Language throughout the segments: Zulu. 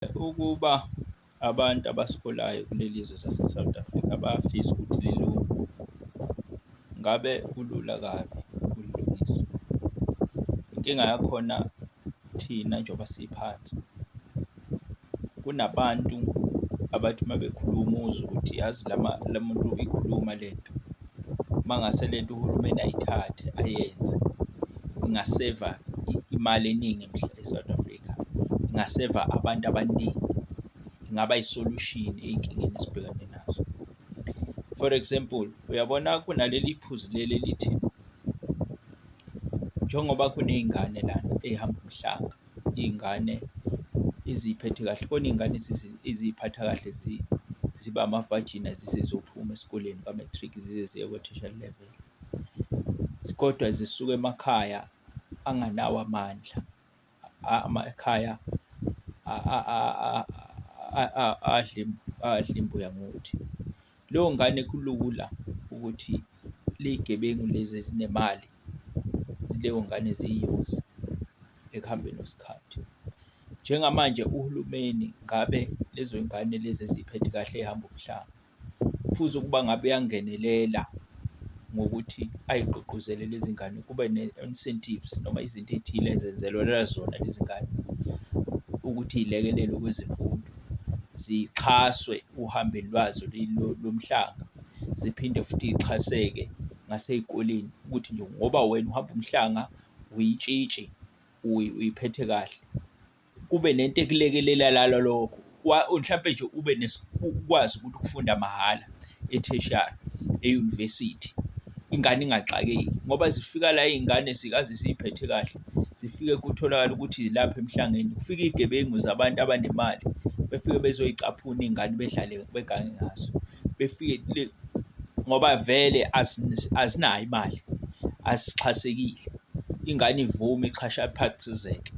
Ukuba abantu abasiholayo kuleli zwe lase-South Africa bayafisa ukuthi lilunge, ngabe kulula kabi ukulilungisa. Inkinga yakhona thina njengoba siphansi, kunabantu abathi uma bekhuluma uzwe ukuthi yazi la muntu uyikhuluma lento. Uma ngase lento uhulumeni ayithathe ayenze, ingaseva imali eningi e-South Africa, ingaseva abantu abaningi, ingaba isolushini ey'nkingeni esibhekane nazo. For example, uyabona kunaleli phuzu leli elithi, njengoba kuney'ngane lana ey'hamba umhlanga, iy'ngane eziy'phethe kahle. Khona iy'ngane eziy'phatha kahle ziba amavajini zize ziyophuma esikoleni ka-matric zize ziye ko-tertiary level. Kodwa zisuke emakhaya anganawo amandla, amakhaya adla adla imbuya ngothi. Leyo ngane kulula ukuthi ley'gebengu lezi ezinemali, leyo ngane ziyuze ekuhambeni kwesikhathi. Njengamanje uhulumeni ngabe lezo y'ngane lezi eziy'phethe kahle ey'hamba umhlaba, kufuze ukuba ngabe uyangenelela ngokuthi ayigqugquzele lezi ngane kube ne-incentives noma izinto ey'thile ezenzelelwa zona lezi ngane ukuthi y'lekelelwe kwezemfundo. Zixhaswe ohambeni lwazo lomhlanga, ziphinde futhi y'xhaseke ngasey'koleni ukuthi nje ngoba wena uhamba umhlanga uyitshitshi uy'phethe kahle. Kube nento ekulekelela lokho. Mhlampe nje ube ukwazi ukuthi ukufunda mahhala e-tertiary, eyunivesithi. Ingane ingaxakeki ngoba zifika la iy'ngane sikaze ziy'phethe kahle, zifike kutholakale ukuthi lapha emhlangeni kufike iy'gebengu zabantu abanemali, befike bezoyicaphuna iy'ngane bedlale begange ngazo. Befike ngoba vele azinayo imali, azixhasekile. Ingane ivume ixhaphathizeke.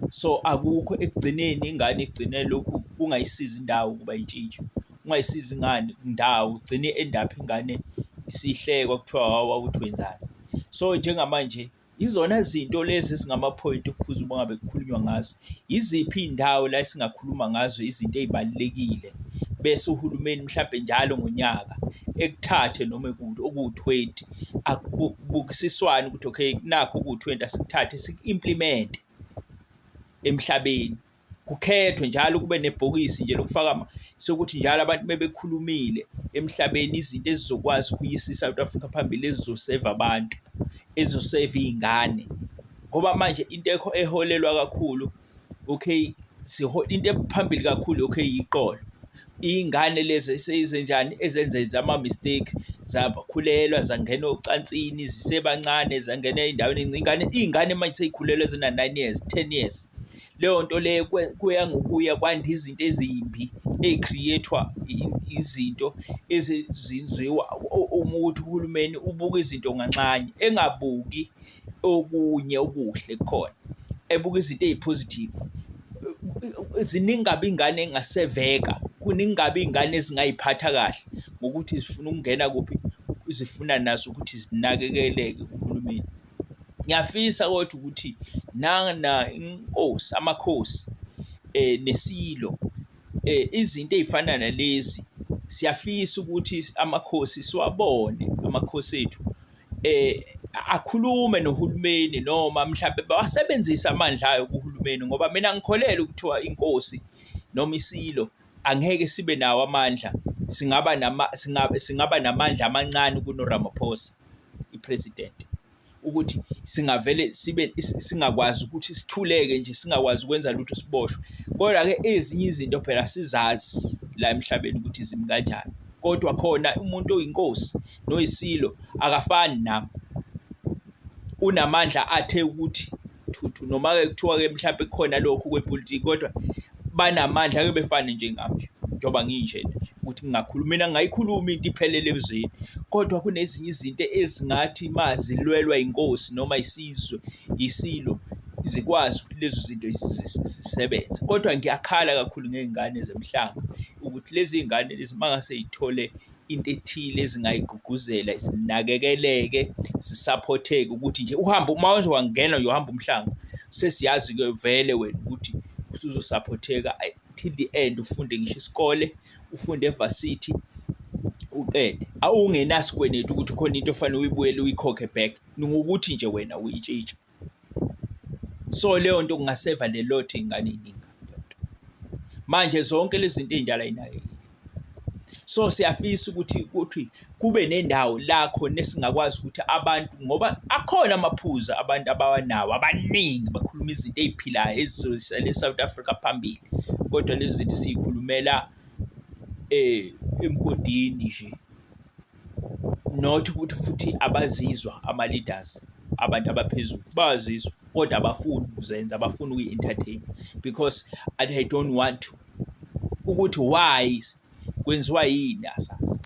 So, akukho ekugcineni ingane igcine lokhu kungayisizi indawo ukuba itshitshi, kungayisizi ngani ndawo ugcine i-end up ingane isihlekwa kuthiwa hawu wawuthi wenzani. So, njengamanje izona zinto lezi ezingamaphoyinti okufuze uma ngabe kukhulunywa ngazo. Yiziphi iy'ndawo la esingakhuluma ngazo izinto ey'balulekile bese uhulumeni mhlampe njalo ngonyaka ekuthathe noma okuwu-20 akubukisiswane ukuthi okay nakhu okuwu-20 asikuthathe siku-implement-e emhlabeni. Kukhethwe njalo kube nebhokisi nje lokufaka sokuthi njalo abantu mebekhulumile emhlabeni izinto ezizokwazi ukuyisa i-South Africa phambili ezizoseva abantu, ezizoseva iy'ngane. Ngoba manje into eholelwa kakhulu, okay, into ephambili kakhulu, okay, iqolo. Iy'ngane lezi esezenjani ezenze ama-mistake zakhulelwa zangena ocansini zisebancane zangena ey'ndaweni iy'ngane iy'ngane manje sey'khulelwe zina-9 years, 10 years. Leyo nto leyo kuya ngokuya kwanda izinto ezimbi ey'create-wa izinto ezenziwa uma ukuthi uhulumeni ubuka izinto nganxanye, engabuki okunye okuhle kukhona, ebuka izinto ey'positive. Ziningi kabi iy'ngane ey'ngaseveka, kuningi kabi iy'ngane ezingay'phatha kahle ngokuthi zifuna ukungena kuphi, zifuna nazo ukuthi zinakekeleke uhulumeni. Ngiyafisa kodwa ukuthi inkosi, amakhosi neSilo izinto ey'fana nalezi siyafisa ukuthi amakhosi siwabone amakhosi ethu akhulume nohulumeni noma mhlampe bawasebenzise amandla ayo kuhulumeni ngoba mina angikholelwa ukuthiwa inkosi noma iSilo angeke sibe nawo amandla, singaba singaba namandla amancane kuno-Ramaphosa i-president. Ukuthi singavele sibe singakwazi ukuthi sithuleke nje singakwazi ukwenza lutho siboshwe. Kodwa-ke ezinye izinto phela sizazi la emhlabeni ukuthi zimi kanjani. Kodwa khona umuntu oyinkosi noyisilo akafani nami. Unamandla athe ukuthi thuthu noma-ke kuthiwa-ke mhlampe kukhona lokhu kwepolitiki kodwa banamandla ake befane njengami nje njengoba nginjena nje ukuthi ngingakhuluma mina ngingayikhuluma into iphelele ezweni kodwa kunezinye izinto ezingathi uma zilwelwa inkosi noma isizwe isilo zikwazi ukuthi lezo zinto zisebenze. Kodwa ngiyakhala kakhulu ngey'ngane zemhlanga ukuthi lezi ngane lezi uma ngase y'thole into ethile ezingayigqugquzela zinakekeleke, zisaphotheke ukuthi nje uhambe uma uzowangena nje uhamba umhlanga sesiyazi-ke vele wena ukuthi usuzosaphotheka. Till the end, ufunde ngisho isikole, ufunde e-varsity uqede, awungenasikweletu ukuthi khona into ofanele uyibuyele uyikhokhe back, ngokuthi nje wena uyitshitshi. So leyo nto kungaseva le lot iy'ngane ey'ningi. Manje zonke lezi zinto ey'njalo ayinakekile. So siyafisa ukuthi kube nendawo la khona esingakwazi ukuthi abantu, ngoba akhona amaphuzu abantu abawanawo abaningi, bakhuluma izinto ey'philayo ezizoyisa le South Africa phambili, kodwa lezi zinto siy'khulumela emgodini nje, not ukuthi futhi abazizwa ama-leaders, abantu abaphezulu bayazizwa, kodwa abafuni ukuzenza, abafuni ukuyi-entertain because they don't want to ukuthi why kwenziwa yini, asazi.